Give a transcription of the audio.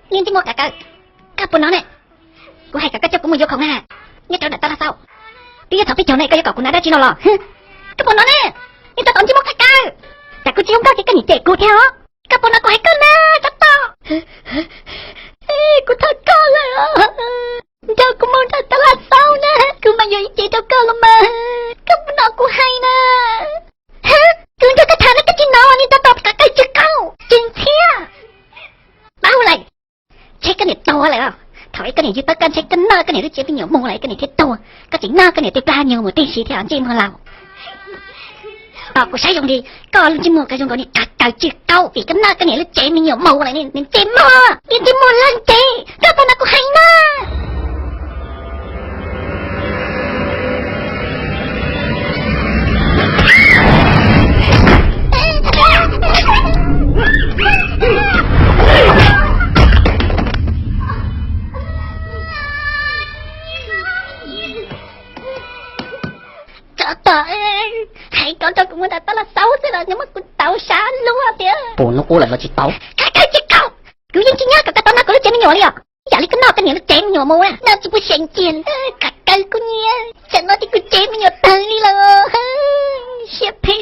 Niag ntsej muag Kav Kaws, koj puas hnov ne? Kuv hais kom koj coj kuv mus yuav khoom na, nyob rau nram tab laj xaub. Twb yog thaum peb caug ne, koj yuav kom kuv hnav dab tsi no los? Koj puas hnov ne? Niag tau tom ntsej muag Kav Kaws, tsam kuv tsis zoo nkauj ces koj niam cem kuv thiab os. Koj puas hnov kuv hais koj na, tsov tom? Kuv thov koj lawm, nrog kuv mus nram tab laj xaub na, kuv mam yuav ib cev rau koj los mas. Koj puas hnov kuv hais na? Kuv nrog koj tham no koj tsis hnov, niag tsov tom Kav Kaws tsis qaub, tsis ntxhiab. Paub lawm, ntshe koj niam tuag lawm. Thaum ub koj niam yug tau koj ntshe koj noj koj niam lub tsev me nyuam mus lawm koj niam thiaj tuag. Koj tseem noj koj niam tej plag nyuag mus tib si thiab ntsej muag laus. Tos kuv saib zoo li koj lub ntsej muag koj zoo nkaus niag Kav Kaws tsis qaub vim koj noj koj niam lub tsev me nyuam mus lawm, niag ntsej muag, niag ntsej muag lawj ntseg, koj puas hnov kuv hais na? Tsov tom, hais kom nrog kuv mus nram tab laj xaub xwb los nws muab kuv tauv sab luag tiag. Puas hnub qub lawm los tsis tau? Kav Kaws tsis qaub, kuv yeej tsis nyob kom koj tau noj kuv lub tsev me nyuam li os. Yam li koj noj koj niam lub tsev me nyuam mus na, noj tsis pub xyem cia. Kav Kaws kuv nyiam, tsam no ces kuv tsev me nyuam tawg li lawm. Siab phem